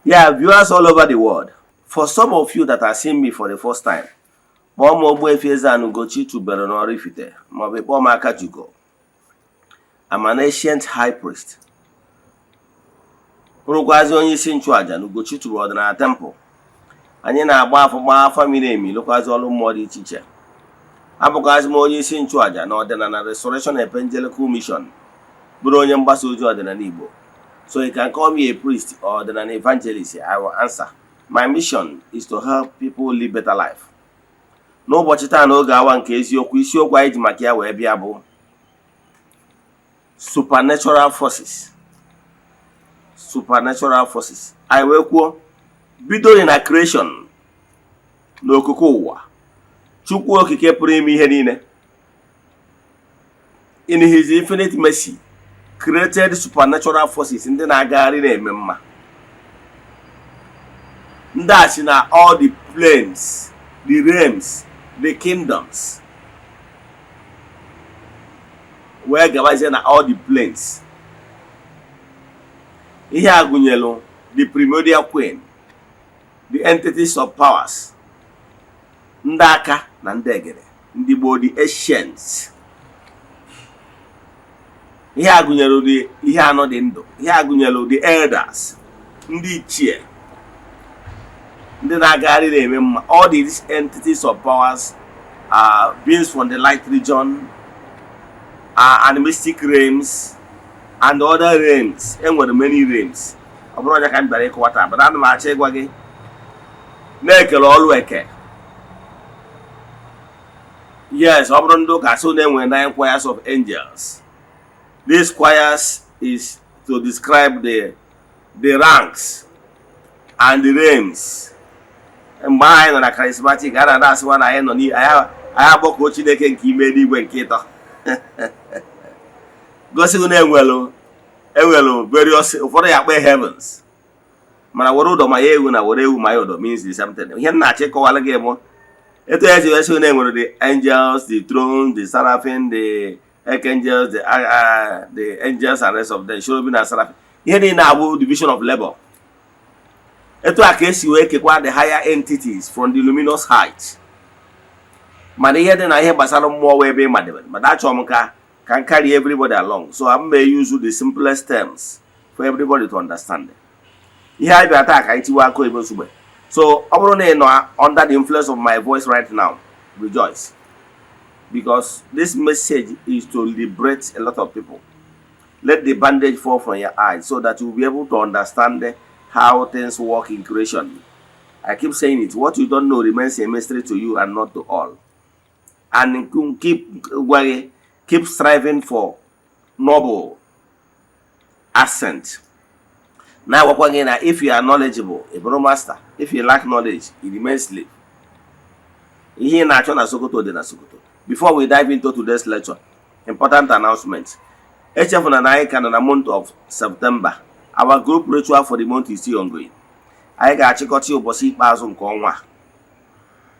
Yeah, viewers all over the world. For some of you that are seeing me for the first time, kpọọ m Ogbuefi Eze-Ana Ugochi tubelu n'Oraifite maọbụ kpọọ m Akajiugo. I'm an ancient high priest, bụrụkwazi onye isi nchụaja na Ugochi tubelu ọdịnala temple. Anyị na-agba afọ, gbaa afa miri emi, lụkwazi ọrụ mmụọ dị iche iche. Abụkwazi m onye isi nchụaja na Ọdịnala Restoration Evangelical Mission, bụrụ onye mgbasa ozi ọdịnala Igbo. So you can call me a priest or an evangelist, I will answer. My mission is to help people live better life. N'ụbọchị taa, n'oge awa nke eziokwu, isiokwu anyị ji maka ya wee bịa bụ supernatural forces. Supernatural forces. Anyị wee kwuo, bidoro na creation, n'okike ụwa, Chukwu Okike pụrụ ime ihe niile, in his infinite mercy, created supernatural forces, ndị na-agagharị na-eme mma. Ndị a si na all the planes, the realms, the kingdoms, wee gabazie na all the planes. Ihe a gụnyelu the primordial queen, the entities of powers, ndị aka na ndị egede, ndị gboo, the ancients. Ihe a gụnyere the ihe anọ dị ndụ. Ihe a gụnyere the elders, ndị ichie, ndị na-agagharị na-eme mma. All these entities of powers are beings from the light region, are animistic realms and other realms. Enwere many realms. Ọ bụrụ onye ka m bịara ịkọwa taa, but ana m achọ ịgwa gị na-ekele ọrụ eke. Yes, ọ bụrụ ndị ụka so na-enwe nine choirs of angels. These choirs is to describe the ranks and the realms. Mgbe ahụ anyị nọ na charismatic, a na-ada asịwa na anyị nọ anyị agbakọ Chineke nke ime eluigwe nke ịtọ, gosighị na enwelu various, ụfọdụ ya akpọ heavens, mana were ụdọ ma ya ewu na were ewu ma ya ụdọ means the same thing. Ihe m na-achọ ịkọwara gị bụ etu ya si wee sị na enwere the angels, the throne, the seraphim, the archangels, the angels and rest of them, cherubim na seraphim. Ihe niile abụ division of labor. Etu a ka esi wee kekwa the higher entities from the luminous height. Mana ihe dị na ihe gbasara mmụọ wee ebe ị madebere, mana achọrọ m ka m carry everybody along, so I may use the simplest terms for everybody to understand. Ihe anyị bịara taa ka anyị tiwe aka oyibo nsogbe. So ọ bụrụ na ị nọ under the influence of my voice right now, rejoice, because this message is to liberate a lot of people. Let the bandage fall from your eyes so that you will be able to understand how things work in creation. I keep saying it: what you don't know remains a mystery to you and not to all. And keep gwa gị, keep striving for noble ascent. Na-agwakwa gị na if you are knowledgeable, ị bụrụ master. If you lack knowledge, you remain slave. Ihe ị na-achọ na Sokoto dị na Sokoto. Before we dive into today's lecture, important announcement. Echefuna na anyị ka nọ na month of September. Our group ritual for the month is still ongoing. Anyị ga-achịkọta ụbọchị ikpeazụ nke ọnwa a.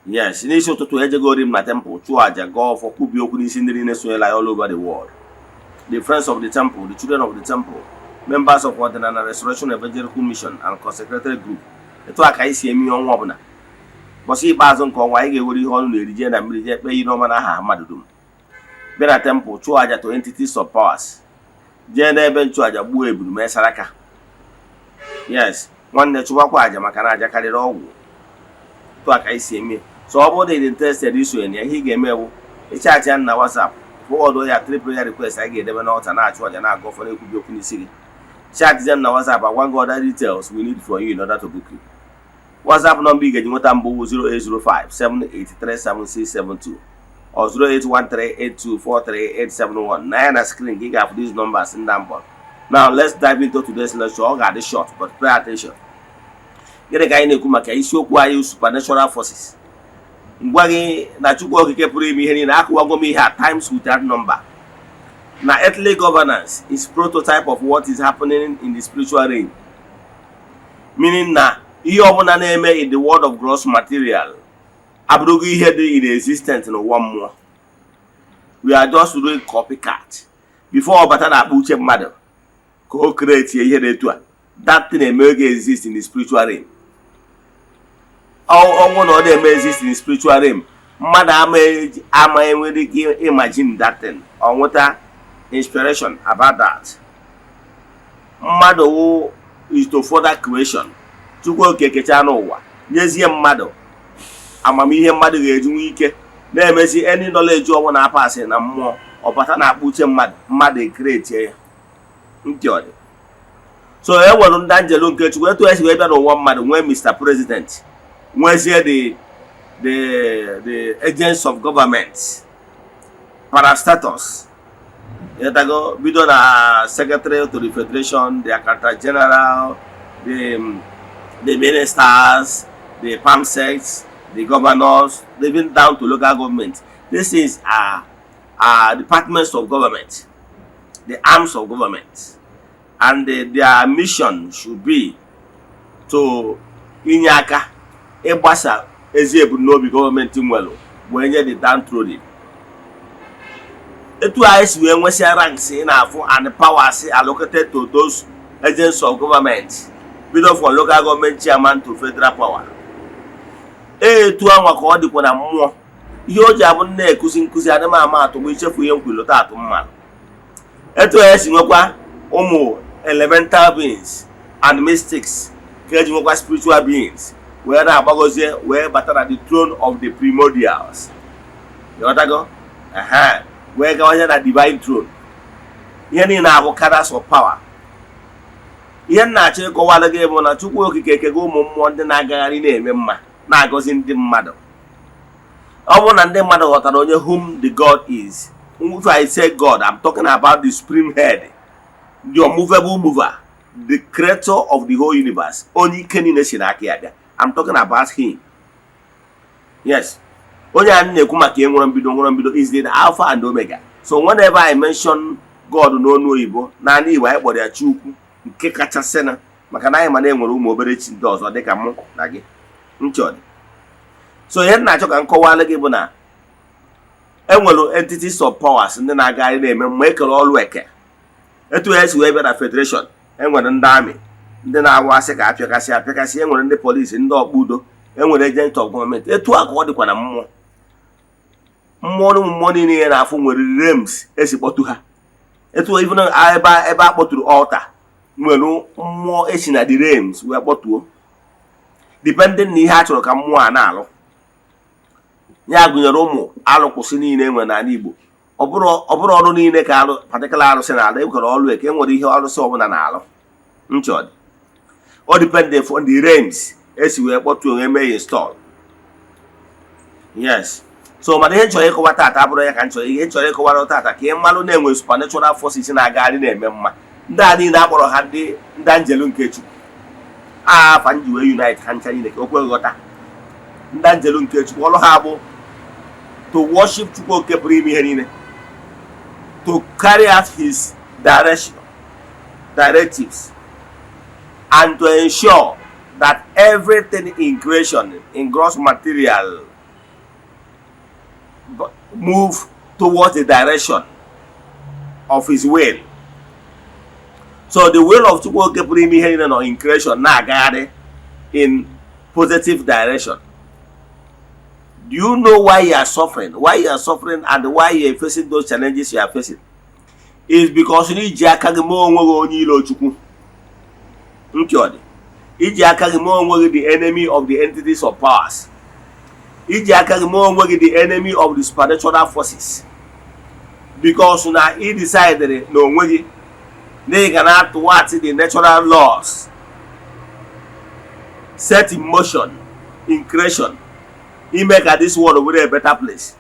Yes, n'isi ụtụtụ ejegori m na temple, chụọ aja, gaa ọfọ, kwubi okwu n'isi ndị niile sonyela all over the world, the friends of the temple, the children of the temple, members of Ọdịnala Restoration Evangelical Mission and consecrated group. Etu a ka anyị si eme ihe ọnwa ọbụla. Ụbọchị ikpeazụ nke ọnwa, anyị ga-ewere ihe ọnụ na-eri, jee na mmiri, jee kpee ihe ọma n'aha mmadụ dum, bịa na temple, chụọ aja to entities of powers, jee n'ebe nchụaja, gbuo ebulu, mee saraka. Yes, nwanne, chụwakwa aja, maka na aja karịrị ọgwụ. Etu a ka anyị si eme. So ọ bụrụ na ị dị interested isonye na ya, ihe ị ga-eme bụ ịchat ya na WhatsApp, forward ya three prayer request anyị ga-edebe n'altar, na-achụ aja, na-agụ ọfọ, na-ekwubi okwu n'isi gị. Chat them na WhatsApp, agwa gị other details we need for you in order to book you. WhatsApp nọmba ị ga-eji nweta mbụ 0805 7837672 or 08138243871. Na ya na screen ka ị ga-afụ these numbers ndị mbọ. Now let's dive into today's lecture. Ọ ga-adị short, but pay attention. Gịnị ka anyị na-ekwu maka isiokwu anyị? Supernatural forces. Ngwa gị na Chukwu Okike pụrụ ime ihe niile, akụwago m ihe a times without number, na earthly governance is prototype of what is happening in the spiritual realm, meaning na ihe ọbụla na-eme in the world of gross material abụrụgo ihe dị in existence n'ụwa mmụọ. We are just doing copycat before ọ bata na akpa uche mmadụ ka o create ihe dị etu a. That thing eme ga exist in the spiritual realm. Ọnwụ na ọ na-eme exist in the spiritual realm, mmadụ ama enwere ike imagine that thing ọ nweta inspiration about that. Mmadụ wụ is to further creation. Chukwu Oke kechaa n'ụwa, nyezie mmadụ amamihe mmadụ ga-eji nwee ike na-emezi any knowledge ọbụla apasị na mmụọ ọbata na-akpọ uche mmadụ, mmadụ e-create ya. Ntị ọ dị. So e nwere ndị anjelu nke Chukwu. Etu esi wee bịa n'ụwa mmadụ, nwee Mr President, nwezie the agents of government, parastatals, ịghọtago, bido na secretary to the federation, the accountant general, the ministers, the perm secs, the governors, even down to local government. These things are departments of government, the arms of government, and their mission should be to inye aka ịgbasa ezi ebumnobi gọọmenti nwere wee nye the downtrodden. Etu anyị si wee nwesịa ranks ị na-afụ and powers allocated to those agents of government, bido from local government chairman to federal power, etu anwa ka ọ dịkwa na mmụọ. Ihe o ji abụ nna ekuzi nkụzi adị m ama atụ bụ ichefu ihe nkwilota atụ mmadụ. Etu e si nwekwa ụmụ elemental beings and mystics, ka eji nwekwa spiritual beings wee na-agbagozie wee bata na the throne of the primordials, ịghọtago, ehe, wee gawanye na divine throne. Ihe niile abụ cadres of power. Ihe m na-achọ ịkọwara gị bụ na Chukwu Okike ekego ụmụ mmụọ ndị na-agagharị na-eme mma, na-agọzi ndị mmadụ. Ọ bụrụ na ndị mmadụ ghọtara onye whom the God is. If I say God, I'm talking about the supreme head, the unmovable mover, the creator of the whole universe, onye ike niile si n'aka ya bịa. I'm talking about him, yes. Onye a na-ekwu maka ihe nwere mbido, nwere mbido, is the Alpha and Omega. So whenever I mention God n'onu oyibo, n'ala Igbo anyị kpọrọ ya Chukwu nke kachasị na maka na anyị ma na enwere ụmụ obere chi ndị ọzọ dịka mụ na gị. Ntị ọ dị. So ihe m na-achọ ka m kọwara gị bụ na enwere entities of powers ndị na-agagharị na-eme mgbe ekere ọrụ eke. Etu esi wee bịa na federation, enwere ndị army, ndị na-awụ asị ka apịakasị apịakasị, enwere ndị polisi, ndị ọkpa udo, enwere agent of gọọmenti. Etu a ka ọ dịkwa na mmụọ. Mmụọ na ụmụ mmụọ niile ya na-afụ nwere realms esi kpọtụ ha. Etu even ebe a kpọtụrụ altar, nwere mmụọ esi na the realms wee kpọtuo, depending na ihe a chọrọ ka mmụọ a na-alụ. Ya gụnyere ụmụ alụkwụsị niile enwere n'ala Igbo. Ọ bụrụ ọrụ niile ka alụ particular arụsị na-alụ. Ekwere ọrụ eke, enwere ihe arụsị ọbụla na-alụ. Nchọ dị ọ depend on the realms esi wee kpọtuo onwe mee install, yes. So mana ihe nchọrọ ịkọwa tata abụrụ ya ka nchọrọ. Ihe nchọrọ ịkọwara tata ka ị malụ na-enwe supernatural forces na-agagharị na-eme mma. Ndị a niile akpọrọ ha ndị anjelu nke Chukwu. Afa nji wee unite ha ncha niile ka o kwe ghọta. Ndị anjelu nke Chukwu, ọrụ ha bụ to worship Chukwu Oke pụrụ ime ihe niile, to carry out his direction, directives, and to ensure that everything in creation, in gross material, move towards the direction of his will. So the will of Chukwu Oke pụrụ ime ihe niile nọ in creation na-agagharị in positive direction. Do you know why you are suffering? Why you are suffering and why you are facing those challenges you are facing is because na iji aka gị mee onwe gị onye ilo Chukwu. Ntị ọ dị. Iji aka gị mee onwe gị the enemy of the entities of powers. Iji aka gị mee onwe gị the enemy of the supernatural forces, because na ị decided na onwe gị na ị ga na-atụwatị the natural laws set in motion in creation ime ka this world were a better place.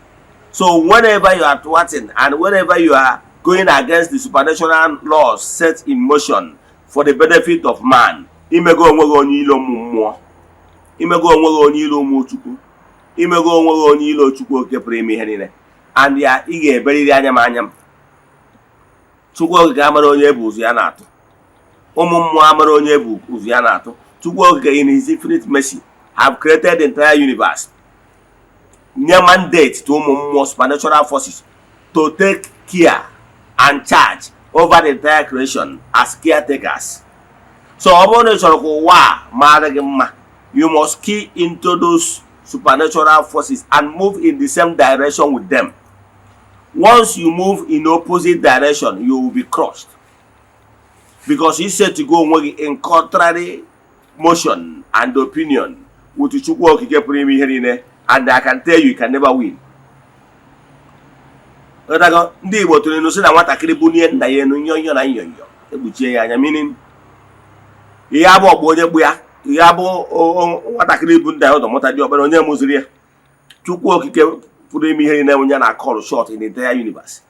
So whenever you are thwarting and whenever you are going against the supernatural laws set in motion for the benefit of man, imego onwe gị onye ilo ụmụ mmụọ, imego onwe gị onye ilo ụmụ Chukwu, imego onwe gị onye ilo Chukwu Oke pụrụ ime ihe niile. And ya ị ga-eberiri anya m anya m. Chukwu Okike amara onye bụ ụzụ ya na-atụ, ụmụ mmụọ amara onye bụ ụzụ ya na-atụ. Chukwu Okike in his infinite mercy have created the entire universe, nye mandate to ụmụ mmụọ, supernatural forces, to take care and charge over the entire creation as caretakers. So ọ bụrụ na ị chọrọ ka ụwa a mara gị mma, you must key into those supernatural forces and move in the same direction with them. Once you move in opposite direction, you will be crushed, because you set to go onwe gị in contrary motion and opinion with Chukwu Okike pụrụ ime ihe niile, and I can tell you, you can never win. Ghọtago? Ndị Igbo tụrụ ilu sị na nwatakịrị bunie nna ya enu, nyonyo na nyonyo ekpuchie ya anya, meaning ihe abụ ọkpụ onye kpụ ya, ihe abụ nwatakịrị bụ nna ya ụzọ mụta dị ọkpara onye mụziri ya. Chukwu Okike pụrụ ime ihe niile, onye na-acall shot in the entire universe.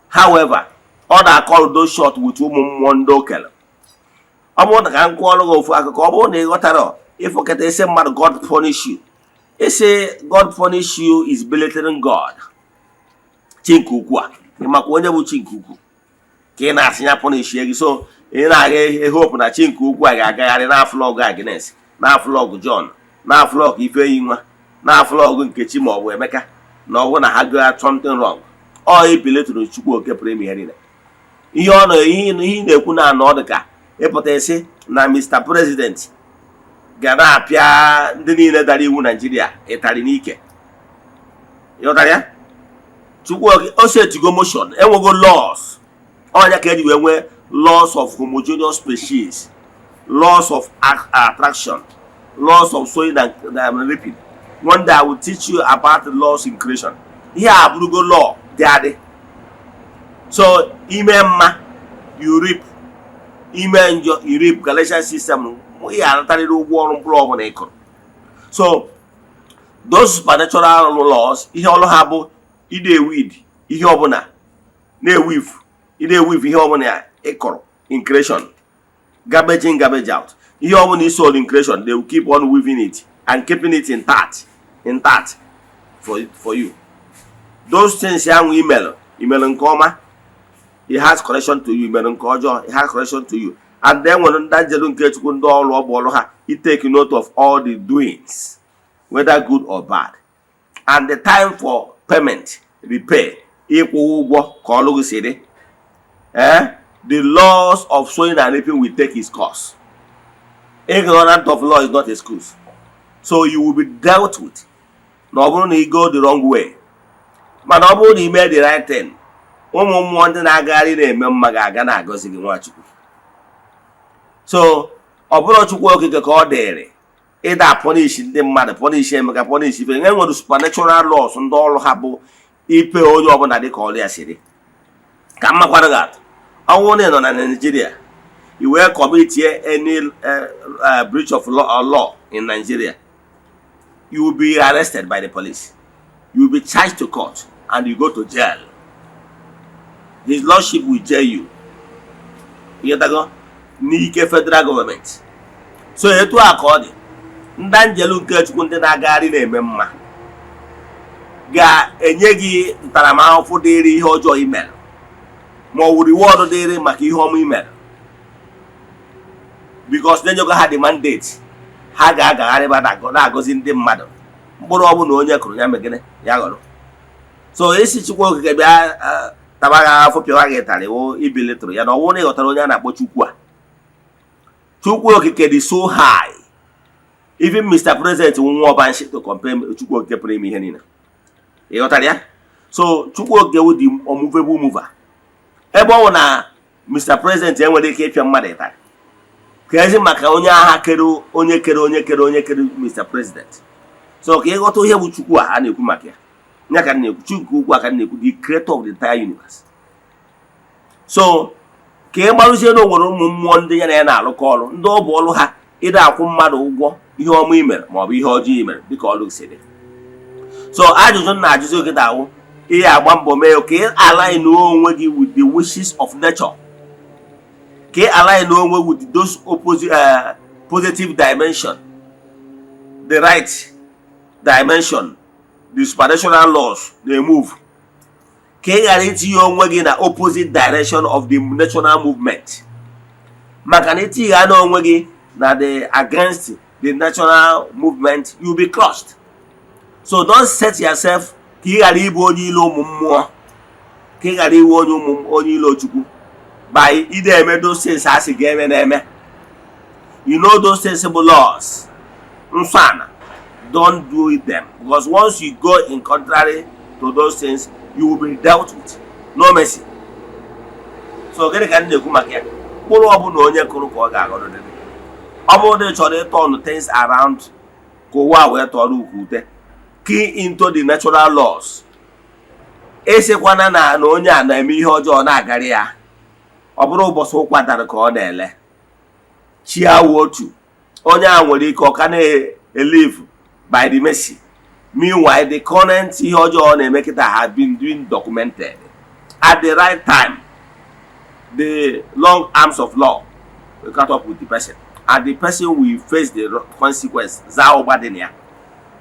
However, ọ na-acall those shot with ụmụ mmụọ ndị okele. Ọ bụrụ na ka m kụọrọ gị ofu akụkọ, ọ bụrụ na ị ghọtara, ịfọkọta isi mmadụ, "God punish you." Isi "God punish you" is belittling God. Chi nke ukwu a, ị makwa onye bụ chi nke ukwu ka ị na-asị ya punish gị? So ị na-aga ehope na chi nke ukwu a ga-agagharị na flog Agnes, na flog John, na flog Ifeanyi nwa, na flog Nkechi ma ọ bụ Emeka, na ọ bụrụ na ha got something wrong? Ọ ibelitụrụ Chukwu Oke pụrụ ime ihe niile. Ihe ọ na ihe ị na-ekwu na anọ dị ka ịpụta isi na Mr President ga na-apịa ndị niile dara iwu Naijiria ịtarị n'ike. Ịghọtara ya? Chukwu o setigo motion, enwego laws. Ọnya ka eji wee nwee laws of homogeneous species, laws of attraction, laws of sowing and reaping. One day I will teach you about the laws in creation. Ihe a abụrụgo law dị adị. So ime mma, you reap; ime njọ, you reap. Galatians system, ị ga-anatarịrị ụgwọ ọrụ mkpụrụ ọbụla ị kụrụ. So those supernatural laws, ihe ọrụ ha bụ ide eweed ihe ọbụla na-eweave, ide eweave ihe ọbụla ị kụrụ in creation, garbage in, garbage out. Ihe ọbụla i sow in creation, they will keep on weaving it and keeping it intact for you. Those things ahụ imelụ, imelụ nke ọma, it has correction to you; imelụ nke ọjọọ, it has correction to you. And then nwere ndị njelu nke Chukwu, ndị ọrụ ọ bụ ọrụ ha i take note of all the doings, whether good or bad, and the time for payment, repay, ịkwụ ụgwọ ka ọlụ gị si dị. The laws of sowing and reaping will take its course. Ignorant of law is not excuse. So you will be dealt with na ọ bụrụ na ị go the wrong way. Mana ọ bụrụ na ị mee the right thing, ụmụ mmụọ ndị na-agagharị na-eme mma ga-aga na-agọzi gị, Nwachukwu. So ọ bụrụ Chukwu Okike ka ọ dịrị ịda punish ndị mmadụ, punish Emeka, punish ife, e nwere supernatural laws ndị ọrụ ha bụ ipe onye ọbụla dị ka ọrụ ya siri. Ka m makwara gị atụ, ọnwụ na ị nọ na Nigeria, i wee commitie any breach of law in Nigeria, you will be arrested by the police, you will be charged to court and you go to jail. His Lordship will jail you. Ịghọtago? N'ike federal government. So etu a ka ọ dị, ndị njelu nke Chukwu, ndị na-agagharị na-eme mma, ga-enye gị ntaramahụhụ dịrị ihe ọjọọ i mere, ma ọ wụ reward dịrị maka ihe ọma i mere, because na-enyego ha the mandate. Ha ga-agagharịba na-agọzi ndị mmadụ. Mkpụrụ ọbụla onye kụrụ, ya megide ya ghọrọ. So isi Chukwu Okike bịa taba gị afọ, pịawa gị ịtarị, wụ ibilitụrụ ya. Na ọ bụrụ na ị ghọtara onye a na-akpọ Chukwu a, Chukwu Okike dị so high. Even Mr President nwa ọbanshi to compare Chukwu Okike pụrụ ime ihe niile. Ị ghọtara ya? So Chukwu Okike wụ the unmovable mover. Ebe ọ bụ na Mr President enwere ike ịpịa mmadụ ịtarị, ka ezi maka onye agha kere, onye kere, onye kere, onye kere Mr President. So ka ịghọta ihe bụ Chukwu a na-ekwu maka ya, ya ka m na-ekwu, Chukwu ukwu a ka m na-ekwu, the creator of the entire universe. So ka ị gbarụzie na o nwere ụmụ mmụọ ndị ya na ya na-alụkọ ọrụ, ndị ọ bụ ọrụ ha ịda akwụ mmadụ ụgwọ ihe ọma i mere ma ọ bụ ihe ọjọọ i mere, dịka ọrụ si dị. So ajụjụ m na-ajụzi oge awụ ihe agba mbọ mee ka ị align onwe gị with the wishes of nature, ka ị align onwe with those opposite positive dimension, the right dimension, the supernatural laws na-emove, ka ị ghara itinye onwe gị na opposite direction of the natural movement. Maka na itinye na onwe gị na the against the natural movement, you will be crushed. So don't set yourself ka ị ghara ịbụ onye ilo ụmụ mmụọ, ka ị ghara iwe onye ụmụ onye ilo Chukwu by ide eme those things a sị ga-eme na-eme. You know those things bụ laws nsọ ana. Don't do them, because once you go in contrary to those things, you will be dealt with no mercy. So gịnị ka m na-ekwu maka ya? Mkpụrụ ọbụla onye kụrụ ka ọ ga-aghọrịrị. Ọ bụrụ na ị chọrọ ịturn things around ka ụwa wee tọrọ ukwu ute, key into the natural laws. Esikwana na onye a na-eme ihe ọjọọ na-agarị ya. Ọ bụrụ ụbọchị ụkwa dara ka ọ na-ele chi awụ otu onye a nwere ike ọ ka na-elive by the mercy. Meanwhile, the current ihe ọjọọ ọ na-eme kịta have been doing documented. At the right time, the long arms of law will catch up with the person, and the person will face the consequence. Zaa ụgba dị na ya.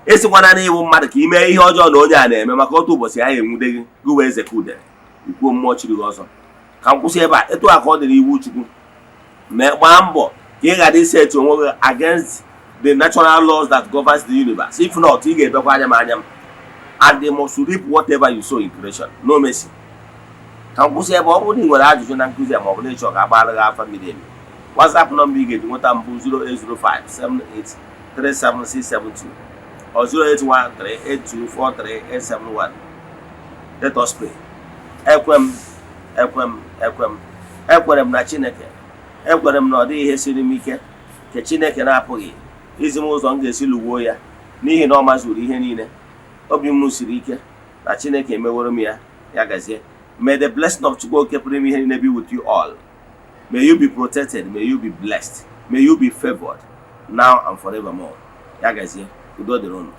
Esikwana na iwu mmadụ ka ime ihe ọjọọ na onye a na-eme, maka otu ụbọchị ya enwude gị, gị wee eze ka udere ikwuo mmụọ chiri gị ọzọ. Ka m kwụsị ebe a. Etu a ka ọ dị n'iwu Chukwu. Mee, gbaa mbọ ka ị ghara iset onwe gị against the natural laws that governs the universe. If not, ị ga-ebekwa anya m anya m, and they must reap whatever you sow in creation. No mercy. Ka m kwụsị ebe. Ọ bụrụ na ị nwere ajụjụ na nkụzi a, ma ọ bụ na ịchọ ka a gbaara gị afa miri emi, WhatsApp nọmba ị ga-eji nweta mbụ 08057837672 or 08138243871. Let us pray. Ekwe m, ekwe m, ekwe m, ekwere m na Chineke. Ekwere m na ọ dịghị ihe siri m ike nke Chineke na-apụghị izi m ụzọ m ga-esi lụgbuo ya, n'ihi na ọ mazuru ihe niile. Obi m siri ike na Chineke emeworo m ya. Ya gazie. May the blessing of Chukwu oke pụrụ ime ihe niile be with you all. May you be protected, may you be blessed, may you be favored now and forevermore. Ya gazie, udo dịrị unu.